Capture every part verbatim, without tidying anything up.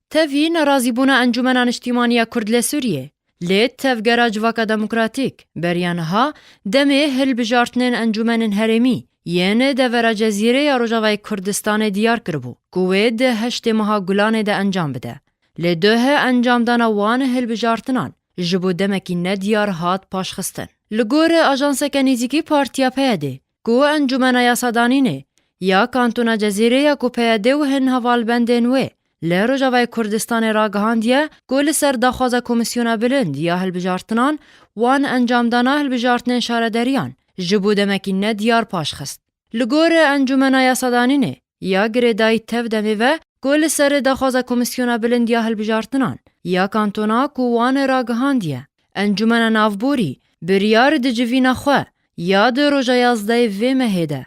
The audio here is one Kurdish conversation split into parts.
Tevî nerazîbûna Encûmena Niştîmanî ya Kurd li Sûriyê, lê Tevgera Civaka Demokratîk beriya niha demê hilbijartinên encûmenên herêmî yên devera Cezîrê ya Rojavayê Kurdistanê diyar kiribû ku wê di heştê meha Gulanê de encam bide. Lê doh encamdana wan hilbijartinan ji bo demekî nediyar hat paşxistin. Li gor ajanseke nêzîkî partiya P Y D'ê, ku Encûmena Yasadanînê ya Kantona Cezîrê ya ku P Y D û hin hevalbendên wê li Rojavayê Kurdistanê ragihandiye ku li ser daxwaza Komîsyona Bilind ya Hilbijartinan wan encamdana hilbijartinên şarederiyan ji bo demekî nediyar paşxist. Li gor Encûmena Yasadanînê ya girêdayî tev demê ve ku li ser daxwaza Komîsyona Bilind ya Hilbijartinan ya Kantona ku wan ragihandiye, Encûmena Navborî biryar di civîna xwe ya di roja yazdehê vê mehê de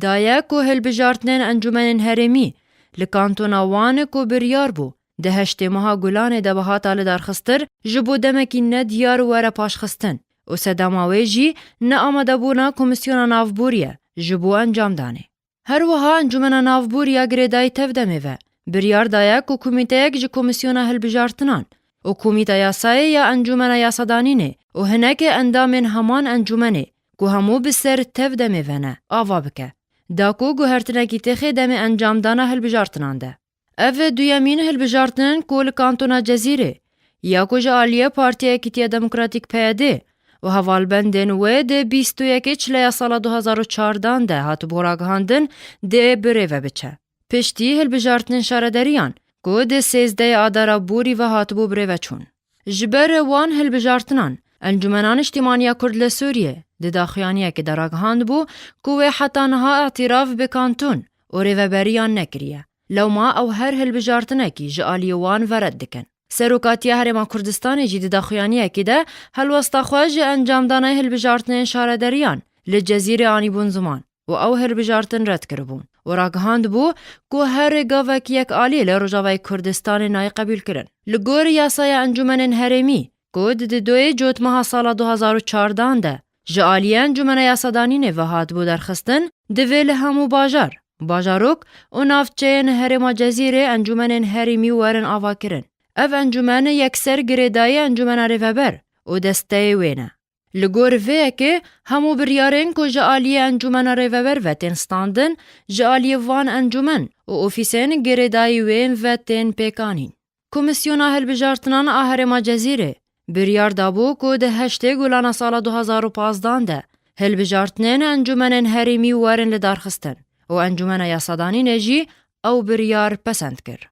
daye ku hilbijartinên encûmenên herêmî li kantona wan ku biryar bû di heştê meha Gulanê de bihata lidarxistir ji bo demekî nediyar were paşxistin û sedema wê jî neamadebûna Komîsyona Navborî ye ji bo encamdanê. Her wiha Encûmena Navborî ya girêdayî tev demê ve biryar daye ku komîteyek ji Komîsyona Hilbijartinan û Komîta Yasayê ya Encûmena Yasadanînê û hinekê endamên heman encûmenê ku hemû bi ser tev demê ve ne, ava bike, da ku guhertinekî têxê demê encamdana hilbijartinan de. Ev duyemîn hilbijartin ku li Kantona Cezîrê ya ku ji aliyê Partiya Yekîtiya Demokratîk P Y D û hevalbendên wê di bîst û yekê Çileya sala du hazar û çardan de hatibû ragihandin dê birêve biçe. Piştî hilbijartinên şarederiyan ku di sêzdehê Adara borî ve hatibû birêveçûn. Ji ber wan hilbijartinan, Encûmena Niştîmaniya Kurd li Sûriyê di daxuyaniyekê de ragihandibû ku wê heta niha îtîraf bi kanton û rêveberiyan nekiriye. Lewma ew her hilbijartinekî ji aliyê wan ve red dikin. Serokatiya Herêma Kurdistanê jî di daxuyaniyekê de helwesta xwe ji encamdana hilbijartinên şarederiyan li Cezîrê anîbûn ziman û ew hilbijartin red kiribûn û ragihandibû ku her gavek yek alî li Rojavayê Kurdistanê nayê qebûlkirin. Li gor yasaya encûmenên herêmî ku di didoyê Cotmeha sala du hazar û çardan de ji aliyê Encûmena Yasadanînê ve hatibû derxistin, divê li hemû bajar, bajarok û navçeyên Herêma Cezîrê encûmenên herêmî werin avakirin. Ev encûmen yekser girêdayî Encûmena Rêveber û desteyê wê ne. Li gor vê yekê hemû biryarên ku ji aliyê Encûmena Rêveber ve tên standin, ji aliyê van encûmen û ofîsên girêdayî wên ve tên pêkanîn. Komîsyona Hilbijartinan a Herêma Cezîrê biryar dabû ku di heştê Gulana sala du hazar û pazdan de hilbijartinên encûmenên herêmî werin lidarxistin û Encûmena Yasadanînê jî ew biryar pesend kir.